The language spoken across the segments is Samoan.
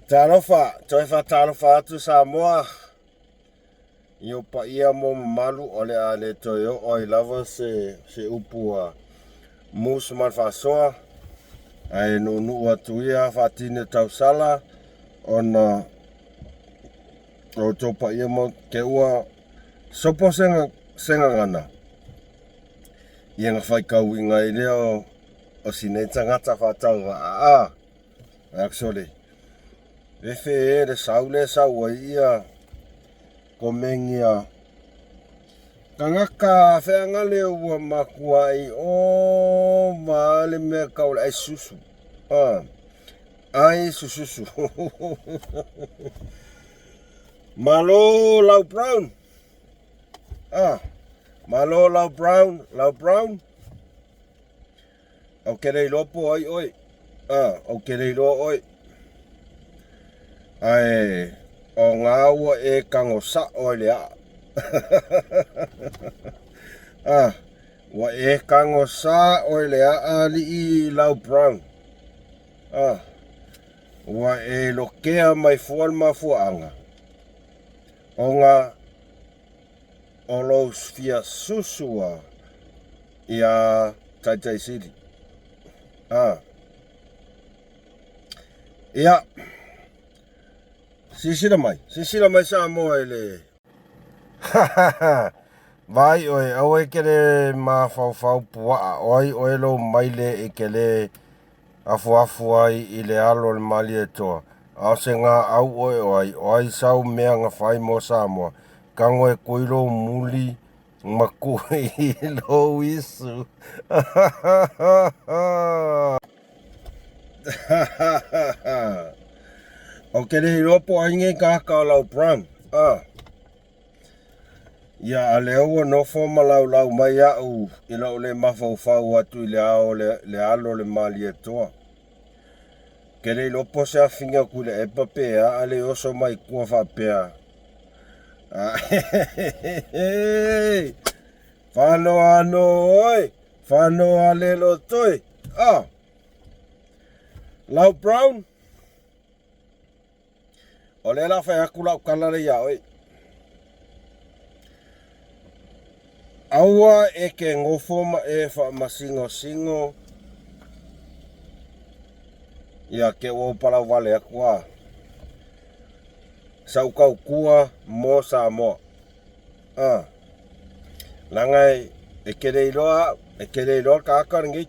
Talofa, toe faatalofa atu Samoa i ou paia mo mamalu o le a le toe oo ai lava se, se upu a Moose ma le faasoa ae nuunuu atu ia faatini tausala ona o outou paia mo te ua sopo se, se gagana ia na faitauina ai lea o, o si nei tagata faatauvaa a actually fefe e le sau lea e sau ai ia komeni a tagata feagale ua matuai ova le mea tau o le ai susu a ai sususu. Malo Lau Brown a malo Lau Brown, Lau Brown. Ou te le iloa po o ai oe. A, ou te le iloa oe. Ae o ngā ua e tago sa'o ai le a'a. A, ua e tago sa'o i le a'a alii Lau Brown. A, ua e lokea mai fua le mafuaaga ona o lou fia susu a iā Taitaisili. A. Ia, silasila mai, silasila mai Samoa i le Vaai oe, aua e ke le mafaufau puaa, o ai oe lou maile e ke le afuafu ai i le alo o le Malietoa, a o se gaau oe o ai, o ai sau mea na fai mo Samoa, tago e kui lou muli ma kui lou isu. Ou te le iloa po o ai nei tagata o lau Brown. Ah. Ia, a lea ua nofo ma laulau mai a'u i lo'u le mafaufau atu i le ao le, le alo o le Malietoa. Ke le iloa po o se afiga Tuilaepa pe a, a le oso mai tua faapea. Whanoa anō oe, whanoa lelo toi. Ah. Lau Brown, O lea la fai atu lau tala lea iā oe. Aua e ke nofo ma e faamasingosingo ia ke ua ou palau vale atu a. Sau tautua mo Samoa. A. Leaga e ke le iloa au, e ke le iloa le tagata lenei.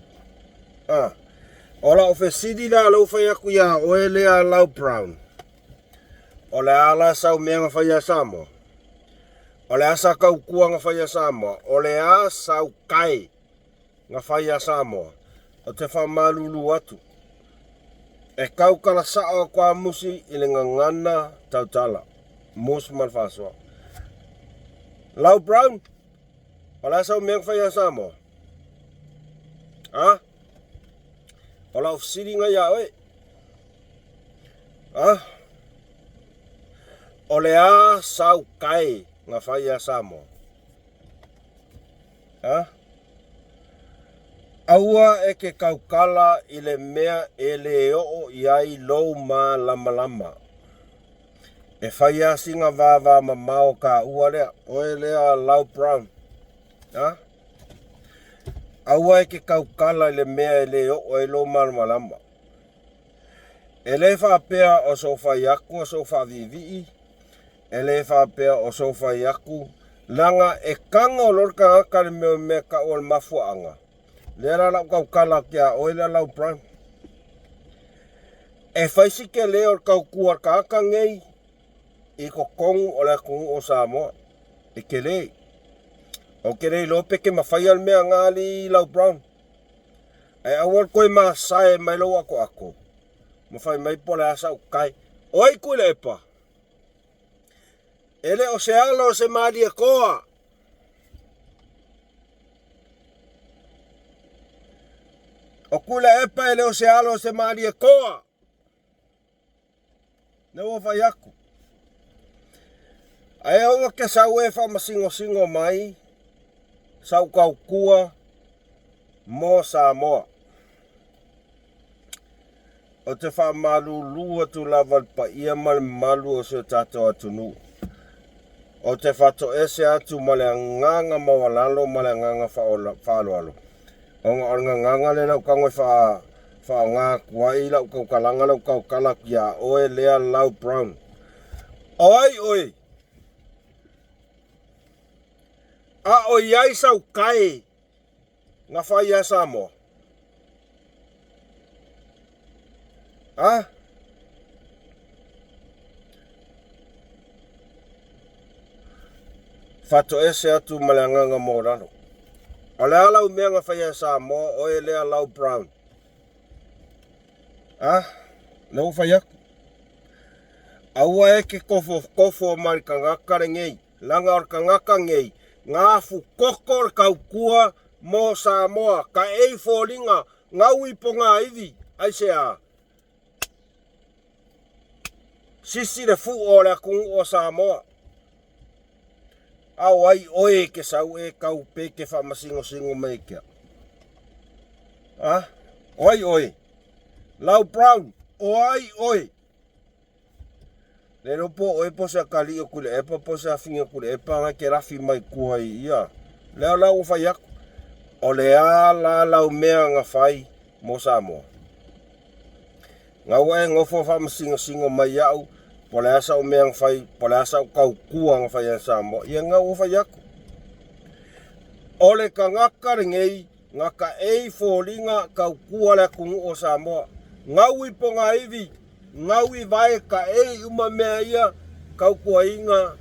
A. O lau fesili la lou fai atu iā oe lea Lau Brown, o le a la sau mea na fai iā Samoa? O le a sa tautua na fai iā Samoa? O le a sau kai na fai iā Samoa? Ou te faamalulu atu, e tautala sa'o atu a Musi i le gagana tautala, Musi ma le faasoa. Lau Brown, o le a sau mea na fai iā Samoa? A? O lau fesiliga iā oe, a? O le a sau kai na fai iā Samoa? A? Aua e ke kaukala i le mea e le oo i ai lou mālamalama. E fai a sina vāvā mamao kāua lea, oe lea Lau Brown. A? Aua e ke kaukala i le mea e le oo ai lou malamalama. E le faapea o sou fai atu o sou faaviivii, e le faapea o sou fai atu, leaga e tago loa le tagata i le mea o mea tau o le mafuaaga. Lea la lau tautala atu ia oe lea lau Brown. E fai si tele o le tautua a le tagata nei i totonu o le atunuu o Samoa. E tele. Ou te le iloa pe ke mafaia le mea na alii Lau Brown. Ae aua le toe masae mai lou atoato ma fai mai po o le a sau kai. O ai Tuilaepa? E le o se alo o se Malietoa. O Tuilaepa e le o se alo o se Malietoa. Lea ua fai atu. Ae aua ke sau e faamasingosingo mai sau tautua mo Samoa. Ou te faamalulu atu lava i le paia ma le mamalu o si o tatou atunuu. Ou te faatoese atu ma le agaga maualalo ma le agaga faaaloalo, ona o le gagana lea lau tago e faaaoga atu ai lau tautalaga lau tautala atu ia oe lea Lau Brown. O ai oe? A o i ai sau tae na fai ia Samoa? A? Faatoese atu ma le agaga maualalo. O le a lau mea na fai ia Samoa, oe lea Lau Brown? A? Lea ua fai atu. Aua e te tofotofo ma le tagata lenei. Leaga o le tagata nei, na afu toto le tautua mo Samoa, taei foliga, gaui pogaivi, aisea? Sisi le fuo o le atunuu o Samoa. A o ai oe e te sau e tau pe te faamasinosino mai e te au? A? O ai oe? Lau Brown, o ai oe? Le iloa po o oe po o se atalii o Tuilaepa po o se afine o Tuilaepa na e te lafi mai tua i ia. Lea la ua fai atu. O le a la lau mea na fai mo Samoa? Na ua e nofo faamasinosino mai iaʻu po o le a sau mea na fai, po o le a sau tautua na fai ia Samoa. Ia na ua fai atu. O le tagata lenei na taei foliga tautua le atunuu o Samoa. Gaui pogaivi, gaui vae taei uma mea ia tautuaina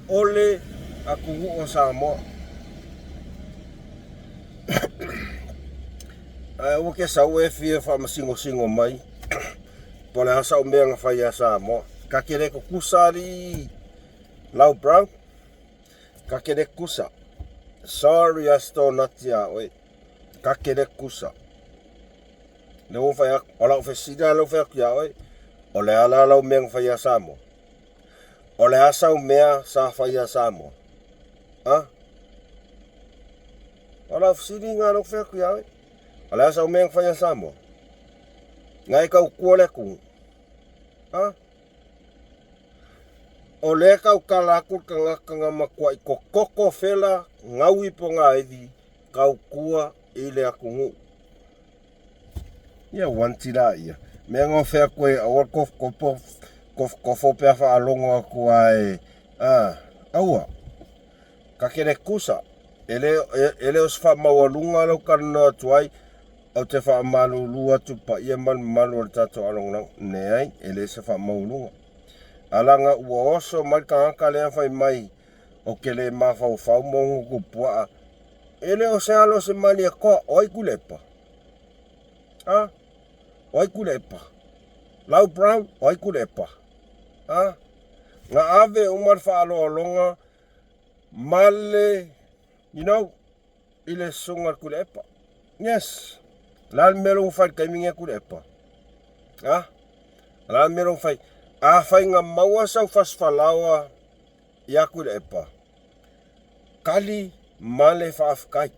o le atunuu o Samoa. Ae aua ke sau e fia faamasinosino mai po o le a sau mea na fai ia Samoa. Ka te le tutusa alii Lau Brown. Ka te le tutusa. Sorry a Stonati ia oe. Ka te le tutusa. Lea ua fai atu, o lau fesili lava lea ua fai atu ia oe, o le a la lau mea na fai ia Samoa? O le a sau mea sa fai ia Samoa? A? O lau fesili lena lea ua fai atu ia oe. O le a sau mea na fai ia Samoa? Na e tautua le atunuu. A? O lea e tautala atu le tagata na matuai tototo fela gaui pogaivi tautua i le atunuu. Ia uanti laia. Mea na fai atu ai aua le tofotofo tofotofo pe a faalogo atu ae a aua. Ka te le tusa. E le, e le o se faamaualuga lau talanoa atu ai, ou te faamalulu atu paia ma le mamalu o le tatou alogologo. Leai, e le se faamaualuga. Alaga ua oso mai le tagata lea fai mai ou te le mafaufau mo gutu puaa. E le o se alo o se Malietoa, o ai Tuilaepa? A? O ai Tuilaepa? Lau Brown, o ai Tuilaepa? A? Na ave uma le faaaloaloga ma le, you know, i le susuga i le Tuilaepa. Yes. O le a le mea lea ua fai i le taimi lenei a Tuilaepa? A? O le a le mea lea ua fai? Afai na maua sau fasifalaoa ia Tuilaepa, tali ma le faafetai.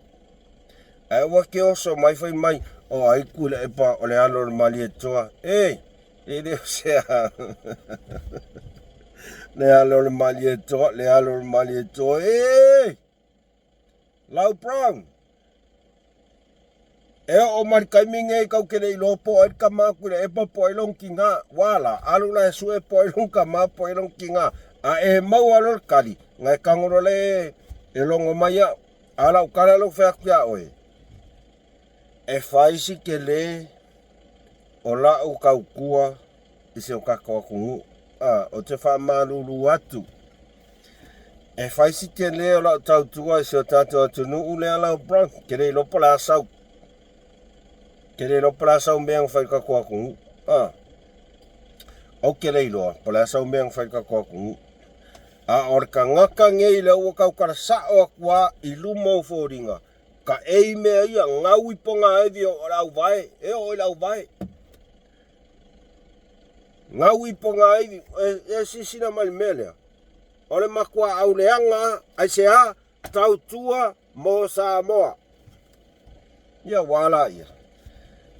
Ae aua te oso mai fai mai, o ai Tuilaepa o le alo o le Malietoa. E, e le o se a. Le alo o le Malietoa, le alo o le Malietoa, e! Lau Brown, e oo mai le taimi nei kau te le iloa po o ai le tama a Tuilaepa po o ai lona tina. Ua la, alu la e sue po o ai lona tama po o ai lona tina. A e maua loa le tali, na e tago loa lea e logo mai au. A o lau tala lea ua fai atu ia oe, e fai si tele o lau tautua i si o tatou atunuu. A, ou te faamalulu atu, e fai si tele o lau tautua i si o tatou atunuu lea lau bro. Ke le iloa po o le a sau. Ke le iloa po o le a sau mea na fai i le tatou atunuu. A, ou te le iloa po o le a sau mea na fai i le tatou atunuu. A o le tagata nei lea ua tautala sao atu lava i luma o foliga, taei mea ia, gau i pogaivi e oo i le auvae, e oo i le auvae. Gau i pogaivi, e silasila mai i le mea lea. O le matuaau leaga lava, aisea? Tautua mo Samoa. Ia ua laia.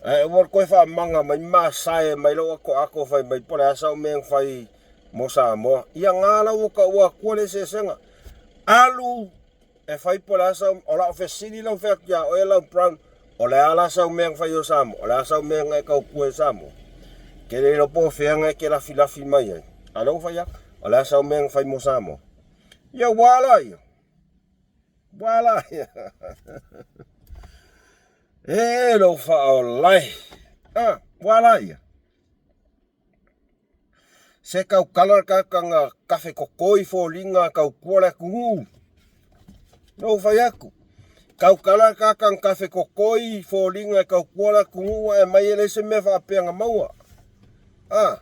Ae ua toe faamaga mai masae mai lou atoato fai mai po o le a sau mea na fai mo Samoa. Ia na la ua taua atua le eseesega. Alu e fai po o le a sau, o lau fesili lau fai atu ia oe lau Brown, o le a la sau mea na fai o Samoa? O le a sau mea na e tautua i Samoa? Ke le iloa po o fea na e te lafilafi mai ai. A lea ua fai atu, o le a sau mea na fai mo Samoa? Ia ua ala ia. Ua ala ia. E lou faaola e. Ah, ua ala ia. Se tautala le tagata na kafetotoi foliga tautua le atunuu. Na ou fai atu, tautala le tagata na kafetotoi foliga e tautua le atunuu ae aumai e leai se mea faapea na maua. A,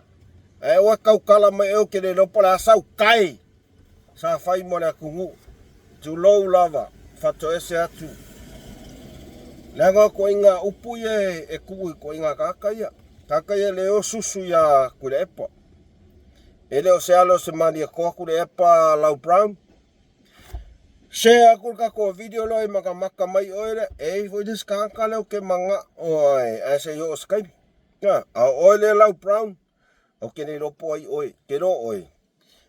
ae aua tautala mai ou te le iloa po o le a sau tai sa fai mo le atunuu. Tulou lava, fatoese atu. Leaga o ituaiga upu ia e tuu i ituaiga tagata ia. Tagata ia le o susu iā Tuilaepa. E le o se alo o se Malietoa Tuilaepa Lau Brown. Share atu le tatou video loa e matamata mai oe lea. E i ai foi le isi tagata lea ou te manao ai ae se i oo se taimi. A o oe lea Lau Brown, ou te le iloa po o ai oe. Ke iloa oe.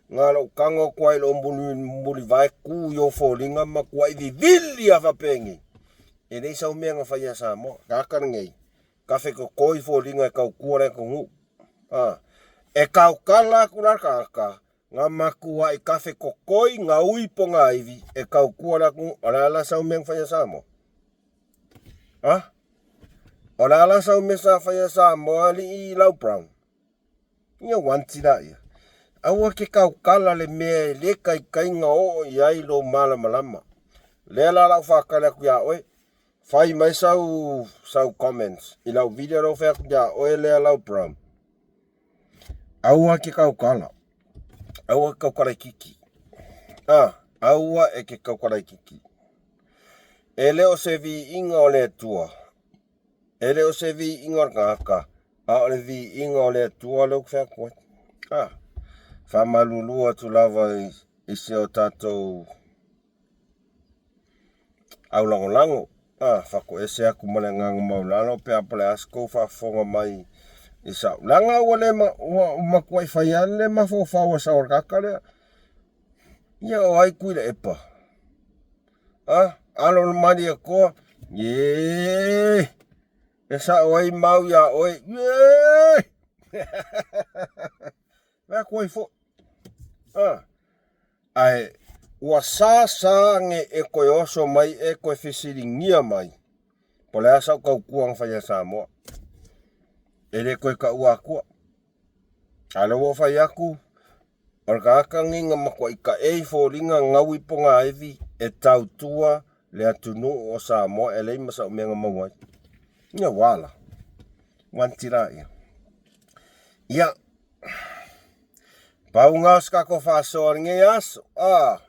Na lou tago atu lava i lou mulivae tu i ou foliga ma matuai vivili lava faapenei. E leai sau mea na fai ia Samoa. Tagata lenei, kafetotoi foliga e tautua le atunuu. A, e tautala atu la le tagata, na matuai kafetotoi gaui pogaivi e tautua le atunuu. O le a la sau mea na fai ia Samoa? A? O le a la sau mea sa fai ia Samoa alii Lau Brown? Ia uanti laia. Aua ke tautala le mea e le taitai na oo i ai lou malamalama. Lea la lau faatali atu iā oe. Fai mai sau sau comments i lau video lea ua fai atu iā oe lea lau Brown. Aua ke tautala. Aua ke tautala itiiti. Ah, aua e ke tautala itiiti. E le o se viiga o le Atua. E le o se viiga o le tagata, a o le viiga o le Atua lea ou te fai atu ai. Ah, faamalulu atu lava i si o tatou aulagolago. Ah, fatoese atu ma le agaga maualalo pe a po o le a se tou faafofoga mai i sau. Leaga ua le ma, ua matuai fai lava le mafaufau a sau o le tagata lea. Ia o ai Tuilaepa? A, alo o le Malietoa, ie, e sao ai mau iā oe, ie! Fai atu ai foi. A, ae ua sa sa age e toe oso mai e toe fesiligia mai, po o le a sau tautua na fai ia Samoa. E le toe taua atua. A o lea ua ou fai atu, O le tagata lenei na matuai taei foliga gaui pogaivi e tautua le atunuu o Samoa e leai ma sau mea na maua ai. Ia ua ala. Wanti la ia. Ia, pau na o se tatou faasoa lenei aso. Ah,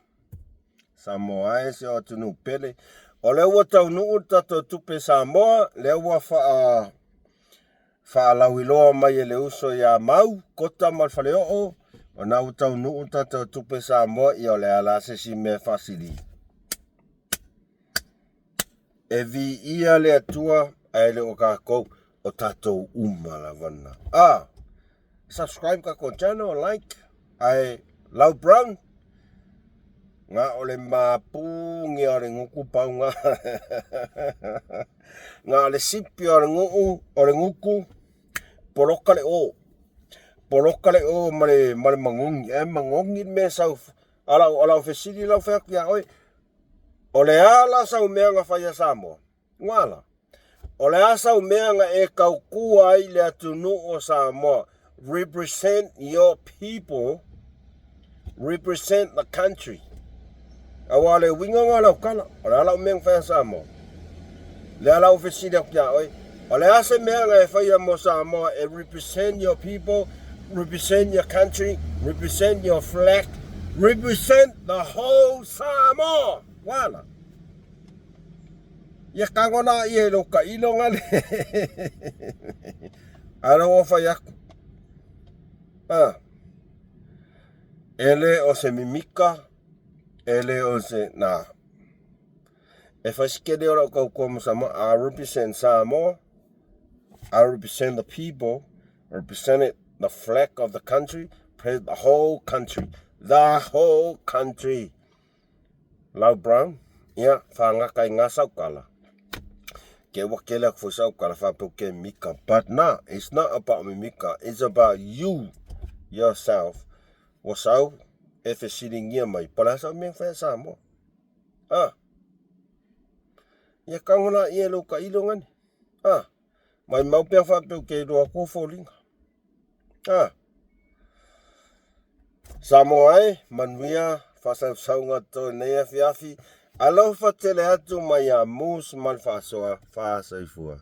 Samoa e si o atunuu pele. O lea ua taunuu le tatou tupe Samoa, lea ua faa faalauiloa mai e le uso ia Mau, Kota ma le Faleoo, o na ua taunuu le tatou tupe Samoa, ia o le a la se isi mea e faasili. E viia le Atua ae le o tatou, o tatou uma lava na. Ah, subscribe tatou channel, like, ae Lau Brown, na o le mapu gia o le gutu pau na. Na o le sipi o le nuu, o le gutu, poloka le o. Poloka le o ma le, ma le magogi. Ae magogi le mea sau, a lau, a lau fesili lau fai atu ia oe, o le a la sau mea na fai a Samoa? Ua ala. O le a sau mea na e tautua ai le atunuu o Samoa? Represent your people, represent the country. Aua o le uiga na o lau tala, o le a lau mea na fai a Samoa? Lea la ua fesili atu ia oe, o le a se mea na e faia mo Samoa e represent your people, represent your country, represent your flag, represent the whole Samoa? Ua ala. Ia tago la ia i lou tailo gale. A lea ua fai atu. Ah. E le o se mimika, e le o se, na. E fai se tele o lau tautua mo Samoa, I represent Samoa. I represent the people, represent the flag of the country, the whole country, the whole country. Lau Brown, ia, whangaka i ngā saukala. Ke ua kele aku fo saukala whapeu ke mika. But nah, it's not about me mika, it's about you yourself. Ua sau e fesiligia mai, po o le a sau mea e fai a Samoa? A? Ia kago la ia lou tailo gani. A? Maimau pea faapea ou te iloa atu o foliga. A? Samoa e, manuia faasausauga to nei afiafi. Alofa tele atu mai ia Moose ma le faasoa. Faasoifua.